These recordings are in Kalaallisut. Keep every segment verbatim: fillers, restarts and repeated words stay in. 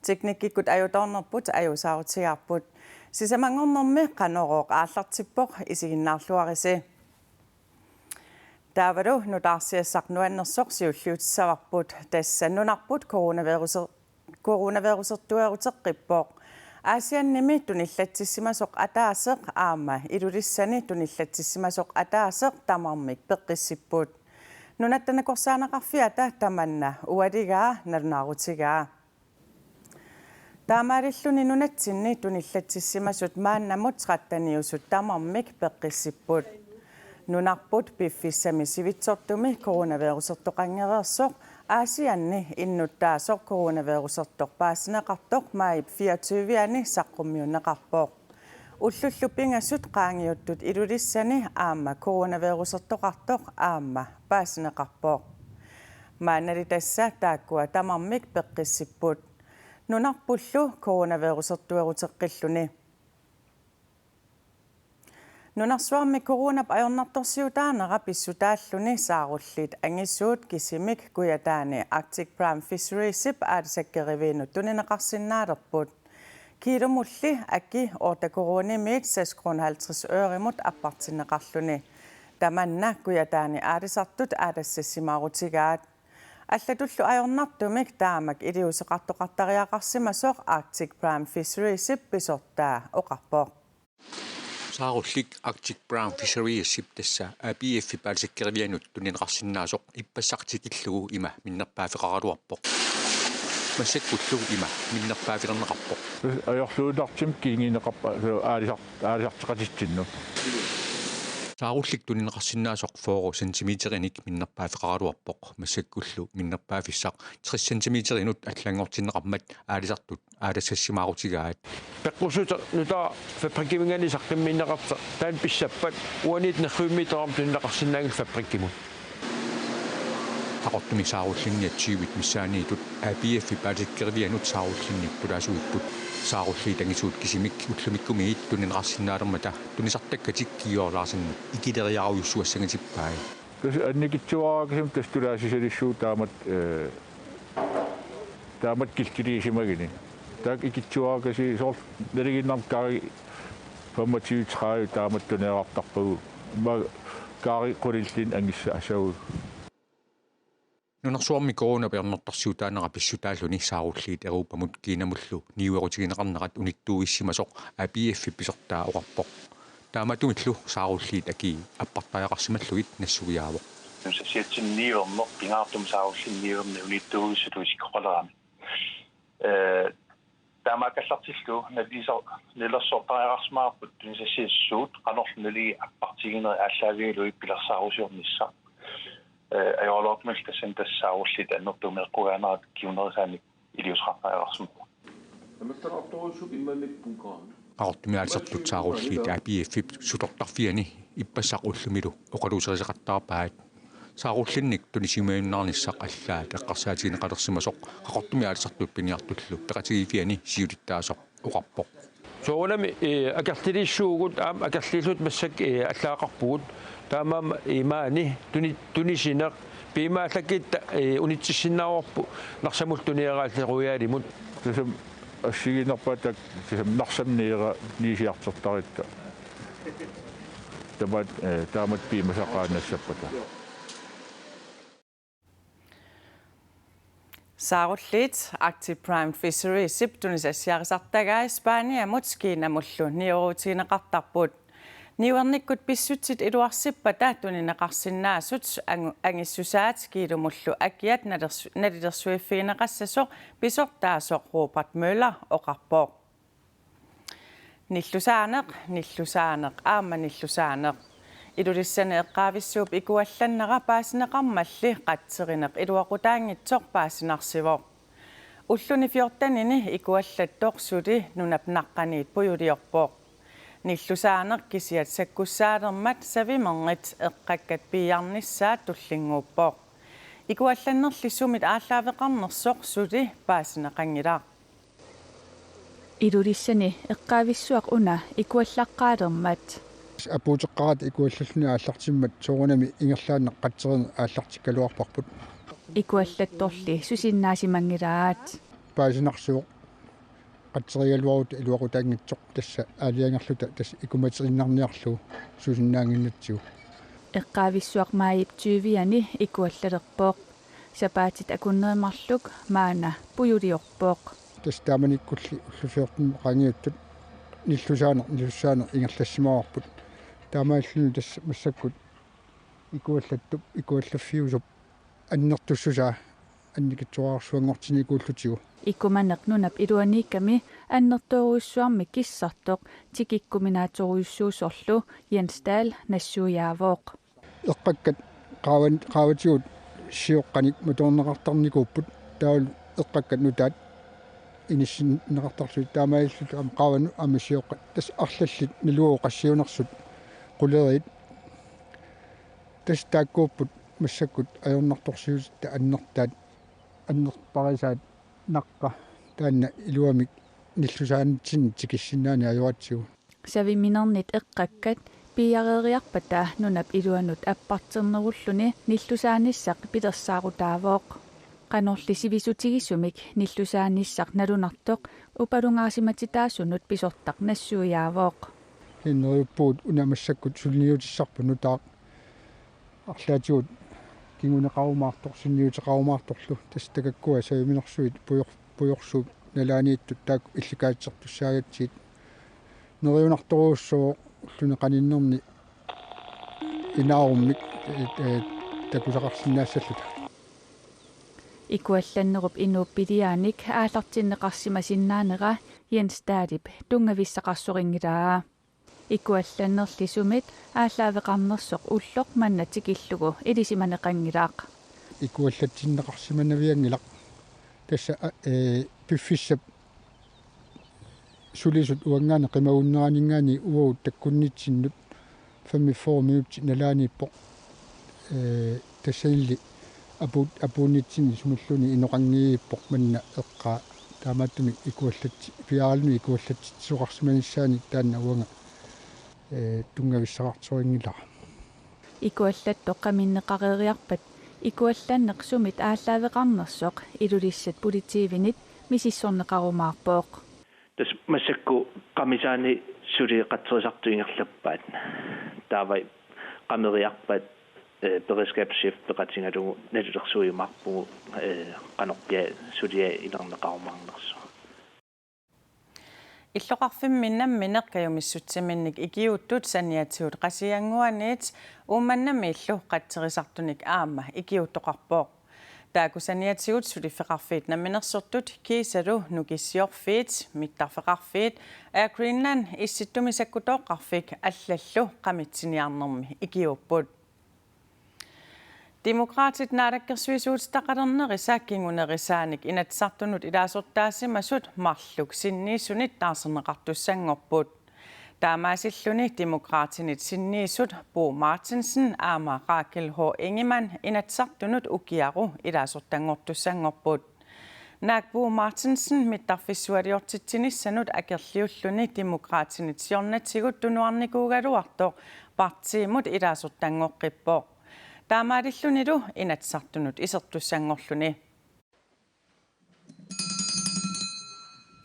Teknikkikkut ajutoornerput ajuusaarutigaarput. Sisamanngornermi Qanorooq aallartippoq, isiginnaarluarisi. Taavalu nutaarsiassaq nuannersoq siulliutissavarput, tassa nunarput coronaviruser-, coronavirusertueruteqqippoq. Aasiannimi tunillatsissimasoq ataaseq aamma Ilulissani tunillatsissimasoq ataaseq tamarmik peqqissipput. Nunatta Nakorsaaneqarfiata tamanna ualigaa nalunaarutigaa. Taamaalilluni nunatsinni tunillatsissimasut maannamut tretteniusut tamarmik peqqissipput. Nunarput piffissami sivitsortumi coronavirusertoqanngereersoq Aasianni innuttaasoq coronavirusertoq paasineqartoq maajip fireogtyve-ani saqqummiunneqarpoq. Ullullu pingasut qaangiuttut Ilulissani aamma coronavirusertoqartoq aamma paasineqarpoq. Maannali tassa taakkua tamarmik peqqissipput. Nunarpullu coronavirusertueruteqqilluni. Nunarsuarmi coronap ajornartorsiutaanera pissutaalluni saarulliit angisuut kisimik Kujataani Arctic Prime Fisheries-ip aalisakkeriviinut tunineqarsinnaalerput. Kiilumulli aki otte koruunimiit seks kroner halvtreds øremut appartinneqarluni. Tamanna Kujataani aalisartut aalassassimaarutigaat. Allatullu ajornartumik taamak iliuuseqartoqartariaqarsimasoq Arctic Prime Fisheries-ip pisortaa oqarpoq. Saarullik Arctic Prime Fisheries-ip, tassa A P F-ip aalisakkerivianut tunineqarsinnaasoq ippassaq tikillugu ima minnerpaaffeqaraluarpoq. Massakkullu ima minnerpaaffilerneqarpoq. Ajorluinnartumik kiingineqarpa-, aalisar-, aalisarteqatitsinnut. Saarullik tunineqarsinnaasoq fyrre centimeterinik minnerpaaffeqaraluarpoq. Massakkullu minnerpaaffissaq tres centimeterinut allanngortinneqarmat aalisartut aalassassimaarutigaat. Peqqussuteq nutaaq fabrikkiminngaanniit saqqummiunneqartoq taanna pissappat uaniit nerrivimmiittoq aamma tunineqarsinnaanngilaq fabrikkimut. Qaqortumi saarullinniat tyvit missaanniittut A P F-ip aalisakkerivianut saarullinnik pulaasuipput. Saarulliit angisuut kisimik ullumikkumiit tunineqarsinnaalermata tunisartakkatik Kiior Larsen ikileriarujussuassangatippai. Tassa annikitsuaraakasimmik tassa tulaasisalissuugut taamatut, ee, taamatut killilerisimagunik. Taakku ikitsuaraakasiit soorlu nalinginnarmi kaari femogtyve tredive taamatut tunineqartarpagut. Ima kaari qulilluunniit angissaassagunik. Nunarsuarmi coronap ajornartorsiutaanera pissutaalluni saarulliit Europamut Kinamullu niuerutigineqarnerat unittuuissimasoq A P F-ip pisortaa oqarpoq. Taamaattumillu saarulliit akii appartariaqarsimallugit nassuiaavoq. Sassiatsinniiverneq pingaartumik saarullinniiverneq unittuuissutut isikkoqalerami. Ee, taamaakallartillugu naliso-, nalilersortariaqarsimavarput tunisassiassuugut qanorlu nalii appartiginerit aallaavigalugit pilersaarusiornissaq. Ee, ajoraluartumillu tassani tassa saarulliit annertuumik eqqugaanera kingunerisaanik iliuuseqartariaqarsimavoq. Qaqortumi aalisartut saarulliit A P F-ip sutortarfiani ippassaq ullumilu oqaluuserisoqattaarpaat. Saarullinnik tunisimajunnarnissaq allaat eqqarsaatigineqalersimasoq Qaqortumi aalisartut piniartullu peqatigiiffiani siulittaasoq oqarpoq. Soorunami, ee, akerlilissuugut aamma akerliilluta massakkut, ee, allaqqaarpugut. Taamaammat, ee, maani tuni-, tunisineq piumaallakkit, ee, unitsissinnaavarput Narsamullu tunioraallit Royalimut. Tassami assigiinnarpaat taakku tassami Narsamut niora-, niusiartortaratta. Tamaat, ee, taamatut piumasaqaat nassappata. Saarulliit Arctic Prime Fisheries-ip tunisassiarisartagai Spaniamut Kinamullu niuerutigineqartarput. Niuernikkut pissutsit iluarsippata tunineqarsinnaasut angu-, angissusaat Kiilumullu akiat nalers-, nalilersuiffigineqassasoq pisortaasoq Robert Møller oqarpoq. Nillusaaneq, nillusaaneq, aamma nillusaaneq. Ilulissani eqqaavissuup ikuallannera paasineqarmalli qatserineq iluaqutaanngitsoq paasinarsivoq. Ulluni fjortenini ikuallattoq suli nunap naqqaniit pujuliorpoq. Nillusaaneq kisiat sakkussaalermat savimerngit eqqakkat piiarnissaat tullinnguuppoq. Ikuallannerli sumit aallaaveqarnersoq suli paasineqanngilaq. Ilulissani eqqaavissuaq una ikuallaqqaalermat. Apuuteqqaaratta ikuallalluni aallartimmat soorunami ingerlaannaq qatserineq aallartikkaluarparput. Ikuallattorli susinnaasimanngillat. Paasinarsivoq. Qatserigaluaruta iluaqutaanngitsoq tassa aalajangerluta tassa ikumateriinnarniarlugu susinnaannginnatsigu. Eqqaavissuaq maajip tyviani ikuallalerpoq. Sapaatit akunneri marluk maanna pujuliorpoq. Tassa taamanikkulli ullut fjorten qaangiuttut nillusaaneq, nillusaaneq ingerlassimavarput. Taamaalilluni tassa massakkut ikuallattup, ikuallaffiusup annertussusaa annikitsuararsuanngortini ikuullutigu. Ikumaneq nunap iluaniikkami annertoorujussuarmik kissartoq tikikkuminaatsorujussuusorlu Jens Dahl nassuiaavoq. Eqqakkat qaavan-, qaavatigut sioqqanik matuneqartarnikuupput, taavalu eqqakkat nutaat inissinneqartarlugit taamaalillutik aamma qaavanut aamma sioqqat. Tassa arlallit naluagut qassiunersut quleriit. Tassa taakkuupput massakkut ajornartorsiutitta annertaat, annerparisaat naqqa taanna iluamik nillusaanitsinni tikissinnaaneq ajoratsigu. Saviminernit eqqakkat piiareeriarpata nunap iluanut apparternerulluni nillusaanissaq pilersaarutaavoq. Qanorli sivisutigisumik nillusaanissaq nalunartoq upalungaarsimatitaasunut pisortaq nassuiaavoq. Neriuppugut una massakkut suliniutissarput nutaaq arlaatigut kinguneqarumaartoq, sunniuteqarumaartorlu, tassa takakkua saviminersuit pujor-, pujorsuup nalaaniittut taakku illikaasertussaagatsigit. Neriunartorujussuuvoq ulluni qaninnerni inaarummik, ee, ee, takusaqarsinnaassalluta. Ikuallannerup inuup piliaanik aallartinneqarsimasinnaanera Jens Dahlip tunngavissaqarsorinngilaa. Ikuallannerli sumit aallaaveqarnersoq ulloq manna tikillugu ilisimaneqanngilaq. Ikuallatsinneqarsimanavianngilaq. Tassa, a, ee, piffissap sulisut uanngaanniit qimagunneraninngaanniit uagut takkunnitsinnut femogfyrre minutsit nalaaniippoq. Ee, tassanili apuut-, apuunnitsinni sumilluunniit inoqanngilaq manna eqqaa. Taamaattumik ikuallatsi-, piaaraluni ikuallatsitsisoqarsimanissaanik taanna uanga, ee, tunngavissaqartorinngilaa. Ikuallattoq qaminneqareeriarpat ikuallanneq sumit aallaaveqarnersoq Ilulissat politiivinit misissorneqarumaarpoq. Tassa massakkut qamisaani suli qatserisartut ingerlappaat. Taava qameriarpat, ee, beredskabschef peqatigalugu nalilersuiumaarpugut, ee, qanorpiaq suliaq ilerneqarumaarnersoq. Illoqarfimmi nammineq kajumissutsiminnik ikiuuttut saniatigut Qasigiannguaniit Uummannamiillu qatserisartunik aamma ikiuuttoqarpoq. Taakku saniatigut suliffeqarfiit namminersortut kiisalu Nukissiorfiit, mittarfeqarfiit, Air Greenland, Issittumi Sakkutooqqarfik allallu qamitsiniarnermi ikiuupput. Demokraatit naalakkersuisuutitaqalernerisa kingunerisaanik Inatsisartunut ilaasortaasimasut marluk sinniisunit taarserneqartussanngorput. Taamaasilluni Demokraatinit sinniisut Bo Martinsen aamma Rakel H. Ingemann Inatsisartunut ukiaru ilaasortanngortussanngorput. Naak Bo Martinsen mittarfissualiortitsinissanut akerliulluni Demokraatinit siornatigut tunuarnikuugaluartoq partiimut ilaasortanngoqqippoq. Taamaalillunilu Inatsisartunut isertussanngorluni.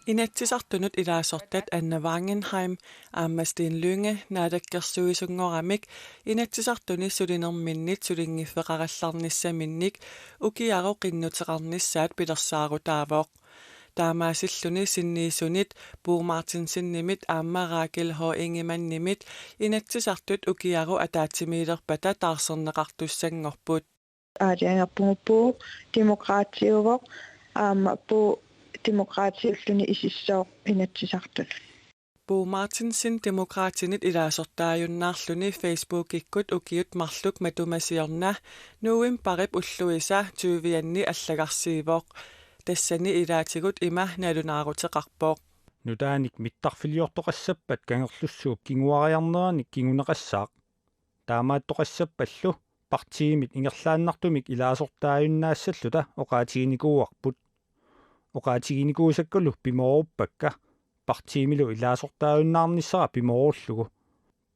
Inatsisartunut ilaasortat Anna Wangenheim aamma Steen Lynge naalakkersuisunngoramik Inatsisartuni sulinerminnit sulinngiffeqarallarnissaminnik ukiaru qinnuteqarnissaat pilersaarutaavoq. Taamaasilluni sinniisunit Bo Martinsenimit aamma Rakel H. Ingemannimit Inatsisartut ukiaru ataatsimiilerpata taarserneqartussanngorput. Aalajangerpugut Bo Demokraatiuvoq aamma Bo Demokraatiulluni isissooq Inatsisartut. Bo Martinsen Demokraatinit ilaasortaajunnaarluni Facebookikkut ukiut marluk matuma siorna novembarip ulluisa tyvianni allagarsiivoq. Tassani ilaatigut ima nalunaaruteqarpoq. Nutaanik mittarfiliortoqassappat Kangerlussuup kinguariarneranik kinguneqassaaq. Taamaattoqassappallu partiimit ingerlaannartumik ilaasortaajunnaassalluta oqaatiginikuuarput. Oqaatiginikuusakkulu pimooruppakka, partiimilu ilaasortaajunnaarnissara pimoorullugu.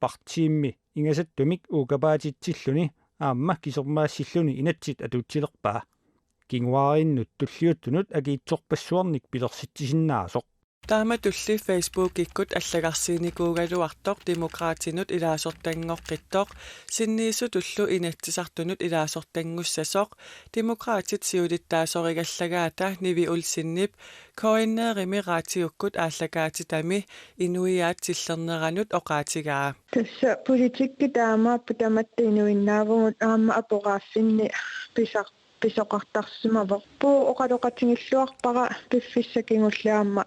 Partiimmi ingasattumik uukapaatitsilluni aamma kisermaassilluni inatsit atuutsilerpaa. Kinguaariinnut tulliuttunut akiitsorpassuarnik pilersitsisinnaasoq. Taamatulli Facebookikkut allagarsiinikuugaluartoq Demokraatinut ilaasortanngoqqittoq sinniisutullu Inatsisartunut ilaasortanngussasoq Demokraatit siulittaasorigallagaata Nivi Olsenip K N R-imi raatiukkut aallakaatitami inuiaat tillerneranut oqaatigaa. Tassa politikki taamaappoq tamatta inuinnaavugut aamma aporaaffinni pisar- pisoqartarsimavoq. Puua oqaloqatigilluarpara piffissaq kingulleq aamma,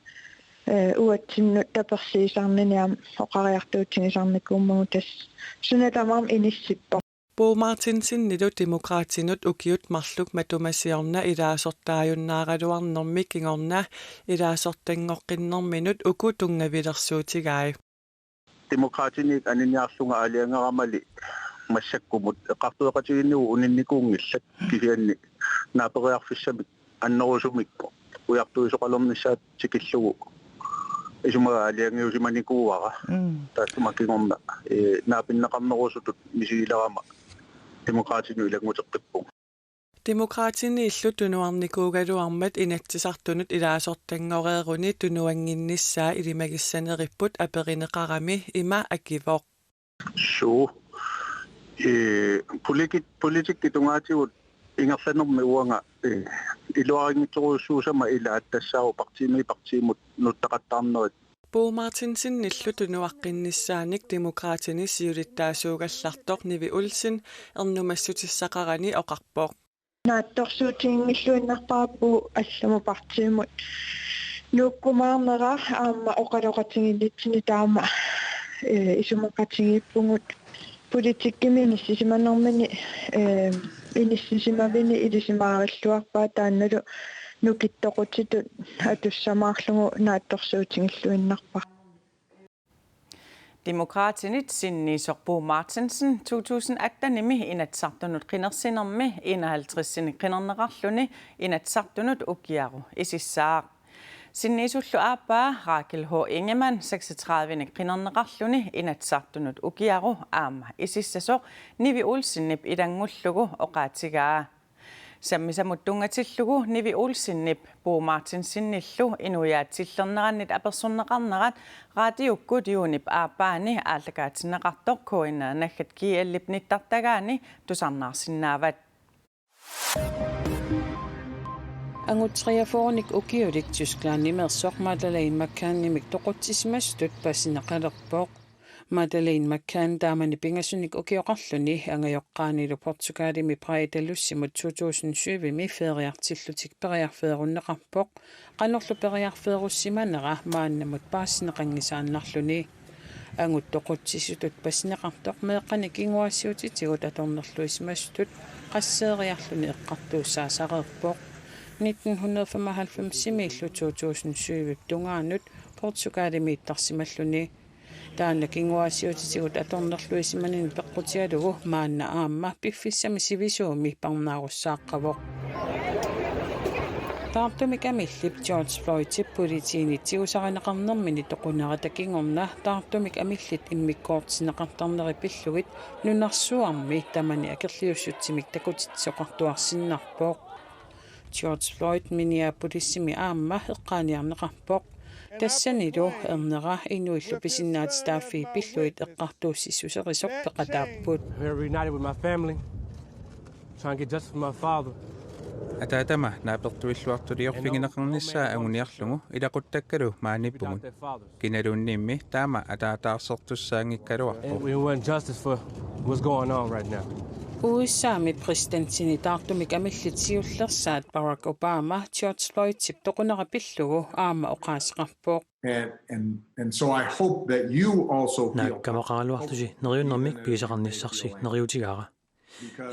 eh, uatsinnut tapersiisarnini aamma oqariartuutigisarnikuummagu tassa. Suna tamarmi inissippoq. Bo Martinsenilu Demokraatinut ukiut marluk matuma siorna ilaasortaajunnaaraluarnermi kingorna ilaasortanngoqqinnerminut uku tunngavilersuutigai. Demokraatiniit aniniarlunga aalajangeramali massakkumut eqqartueqatigiinnigut uninnikuunngillat kisianni naaperiarfissamik annerusumik ujartuisoqalernissaat tikillugu isumaga aalajangiusimanikuuara. Mm. Taassuma kingorna, eh, naapinneqarnerusutut misigilerama Demokraatinut ilannguteqqippunga. Demokraatiniillu tunuarnikuugaluarmat Inatsisartunut ilaasortanngoreeruni tunuannginnissaa ilimagissaneripput aperineqarami ima akivoq. Suu. Eh, politi-, politikki tungaatigut ingerlanermi uanga, eh, iluarinngitsorujussuusama ilaat tassaavoq partiimi partiimut nuttaqattaarnerit. Bo Martinsenillu tunuaqqinnissaanik Demokraatini siulittaasuugallartoq Nivi Olsen ernumassutissaqarani oqarpoq. Naatsorsuutiginngilluinnarpara puua allamut partiimut nuukkumaarnera aamma oqaloqatiginnitsinni taama, eh, isumaqatigiippugut. Politikkimi inissisimanermini, eh, inissisimavini ilisimaarilluarpaa taannalu nukittoqutitut atussamaarlugu naatsorsuutigilluinnarpara. Demokraatinit sinniisoq Bo Martinsen to tusind attenimi Inatsisartunut qinersinermi enoghalvtredsinik qinerneqarluni Inatsisartunut ukiaru isissaaq. Sinniisullu aappaa Rakel H. Ingemann seksogtredivenik qinerneqarluni Inatsisartunut ukiaru aamma isissasoq Nivi Olsenip ilanngullugu oqaatigaa. Sammisamut tunngatillugu Nivi Olsenip Bo Martinsenillu inuiaat tillernerannit apersorneqarnerat raatiukkut juunip aappaani aallakaatinneqartoq K N R naggat G L-ip nittartagaani tusarnaarsinnaavat. Angut treogfyrrenik ukiulik Tysklandimeersoq Madeleine McCann-imik toqutsisimasutut pasineqalerpoq. Madeleine McCann taamani pingasunik ukioqarluni angajoqqaanilu Portugalimi Praia da Luzimut to tusind syvimi feriartillutik periarfeerunneqarpoq. Qanorlu periarfeerussimanera maannamut paasineqanngisaannarluni. Angut toqutsisutut pasineqartoq meeqqanik kinguaassiuutitigut atornerluisimasutut qasseeriarluni eqqartuussaasareerpoq. Nitten hundrede femoghalvfemsimiillu to tusind syvip tungaanut Portugalimiittarsimalluni. Taanna kinguaassiuutitigut atornerluisimanini peqqutigalugu maanna aamma piffissami sivisuumi parnaarussaaqqavoq. Taartumik amillip George Floydip politiinit tigusarineqarnermini toqunerata kingorna taartumik amillit immikkoortinneqartarneri pillugit nunarsuarmi tamani akerliussutsimik takutitsisoqartuarsinnarpoq. George Floyd Minneapolisimi aamma eqqaaniarneqarpoq. Tassanilu ernera inuillu pisinnaatitaaffii pillugit eqqartuussissuserisoq peqataapput. Here reunited with my family, trying to get justice for my father. Ataatama naapertuilluartuliorfigineqarnissaa anguniarlugu ilaquttakkalu maaniippugut. Kinaluunniimmi taama ataataarsertussaanngikkaluarpoq. And we want justice for what's going on right now. U S A-mi præsidentini taartumik amillit siullersaat Barack Obama George Floydip toqunera pillugu aamma oqaaseqarpoq. And, and, and so I hope that you also feel. Naakkamaqaraluartusi neriunnermik pigisaqarnissarsi neriutigaara.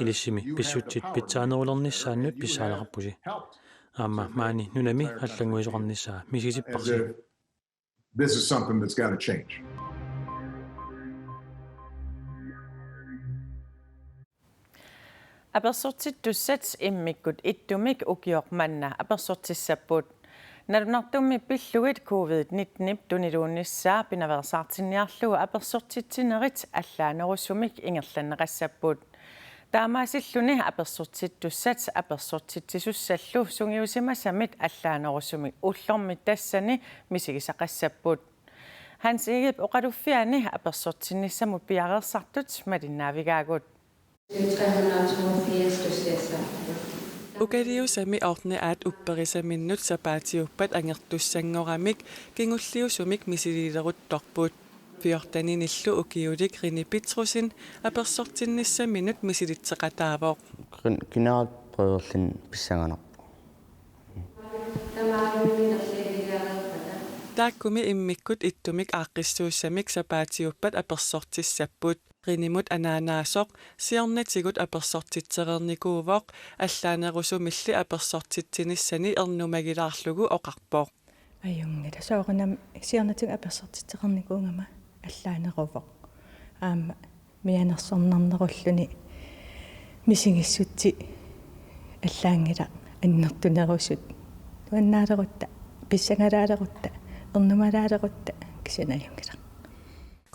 Ilissimi pissutsit pitsaanerulernissaannut pissaaneqarpusi. Aamma maani nunami allannguisoqarnissaa misigitipparsi. This is something that's gotta change. Apersortittussat immikkut ittumik ukioq manna apersortissapput. Nalunartummi pillugit covid nittenip tuniluunnissaa pinaveersaartinniarlugu apersortitsinerit allaanerusumik ingerlanneqassapput. Taamaasilluni apersortittussat apersortitsisussallu sungiusimasamit allaanerusumik ullormit tassani misigisaqassapput. Hans Egedep oqaluffiani apersortinnissamut piareersartut malinnaavigaagut. Ukaliusami orne aat upperisaminnut sapaatiuppat angertussanngoramik kingulliusumik misiliileruttorput. Fjorteninillu ukiulik Rini Petrussen apersortinnissaminut misilitseqataavoq. Kin-, kinaat prøverlin pissanganarpoq. Taakkumi immikkut ittumik aaqqissuussamik sapaatiuppat apersortissapput. Rinimut anaanaasoq siornatigut apersortitsereernikuuvoq, allaanerusumilli apersortitsinissani ernumagilaarlugu oqarpoq. Ajunngilaq, soorunami siornatigut apersortitsereernikuugama allaaneruvoq. Aamma mianersornarnerulluni misigissutsit allaanngilaq, annertunerusut. Nuannaalerutta, pissangalaalerutta, ernumalaalerutta, kisianni ajunngilaq.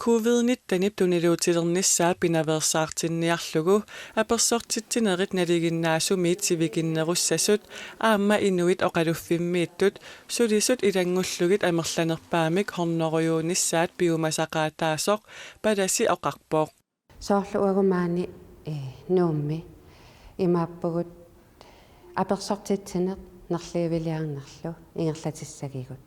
Covid nittenip tuniluutilernissaa pinaveersaartinniarlugu apersortitsinerit nalinginnaasumiit sivikinnerussasut aamma inuit oqaluffimmiittut sulisut ilanngullugit amerlanerpaamik hornorujuunissaat piumasaqaataasoq Palasi oqarpoq. Soorlu uagut maani, eh, Nuummi imaappugut apersortitsineq nerliiviliarnerlu ingerlatissagigut.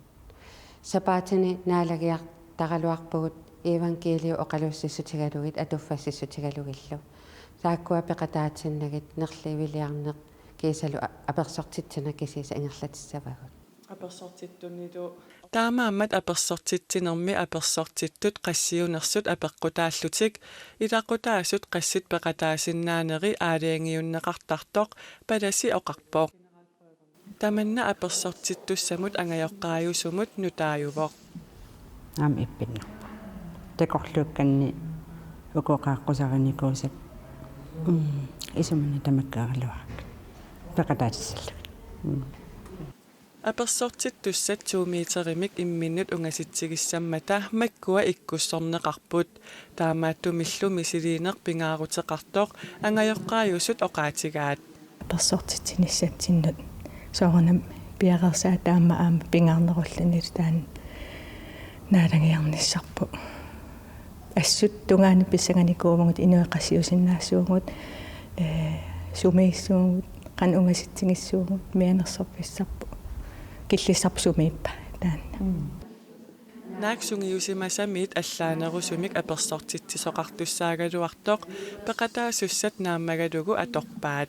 Sapaatini naalagiartaraluarpugut iivangkiiliu oqaluussissutigalugit atuffassissutigalugillu. Taakkua peqataatinnagit nerliiviliarneq kiisalu a-, apersortitsineq kisiisa ingerlatissavagut. Apersortittunilu. Taamaammat apersortitsinermi apersortittut qassiunersut apeqqutaallutik, ilaqutaasut qassit peqataasinnaaneri aalajangiunneqartartoq Palasi oqarpoq. Tamanna apersortittussamut angajoqqaajusumut nutaajuvoq. Aamma ippinnarpoq. Takorluukkanni uku qaaqqusarinikuusat, mm, isumanni tamakkeeraluarakku. Peqataatissallugit. Mm. Apersortittussat to meterimik imminnut ungasitsigissammata makkua ikkussorneqarput. Taamaattumillu misiliineq pingaaruteqartoq angajoqqaajusut oqaatigaat. Apersortitsinissatsinnut soorunami piareersaat taama aamma pingaarnerullunilu taanna naalagiarnissarput. Assut tungaanut pissanganikuuvugut, inuit qassiusinnaassaagut, ee, sumiissuugut, qanoq ungasitsigissuugut, mianersorfissarput, killissarput sumiippa taanna. Mm. Naak sungiusimasamiit allaanerusumik apersortitsisoqartussaagaluartoq peqataasussat naammagalugu atorpaat.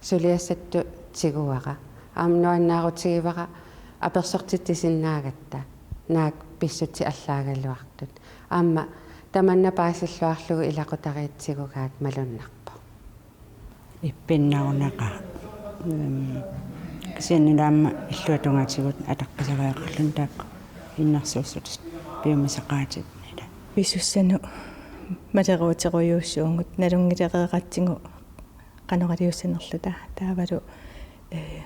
Suliassattut tiguara. Aamma nuannaarutigivara apersortitsisinnaagatta naak pissutsit allaagaluartut. Aamma tamanna paasilluarlugu ilaqutariit tigugaat malunnarpoq. Ippinnarunaqaaq. Mm. Kisianni aamma illuatungaatigut ataqqisariaqarluni taakku innersuussutit piumasaqaatit ila. Pisussanut maleruuterujussuugut, nalunngilereeratsigu qanoq iliussanerluta, taavalu, ee,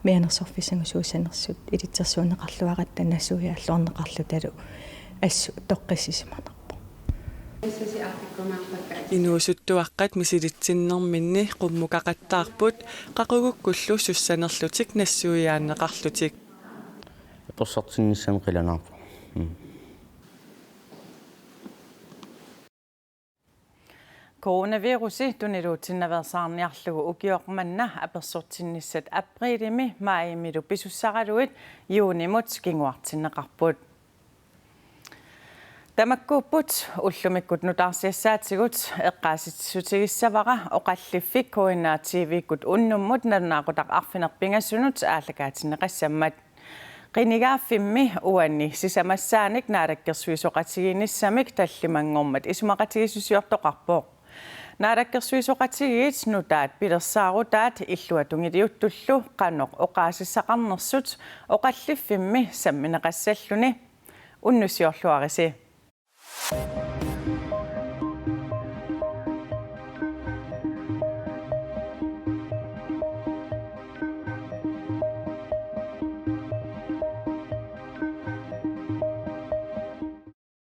mianersorfissagut suussanersut ilitsersuunneqarluaratta nassuiaalluarneqarlutalu assut toqqissisimanarpoq. Inuusuttuaqqat misilitsinnerminni qummukaqattaarput, qaqugukkullu suussanerlutik nassuiaanneqarlutik. Apersortinnissami qilanaarpoq. Mm. Coronavirusi tuniluutinnaveersaarniarlugu ukioq manna apersortinnissat aprilimi maajimilu pisussaraluit juunimut kinguartinneqarput. Tamakkuupput ullumikkut nutaarsiassaatigut, eqqaasitsissutigissavara oqalliffik K N R T V-kkut unnummut nalunaaqutaq arfineq-pingasunut aallakaatinneqassammat. Qinigaaffimmi uani sisamassaanik naalakkersuisooqatigiinnissamik tallimanngormat isumaqatigiissusiortoqarpoq. Naalakkersuisooqatigiit nutaat pilersaarutaat illuatungiliuttullu qanoq oqaasissaqarnersut oqalliffimmi sammineqassalluni. Unnussiorluarisi.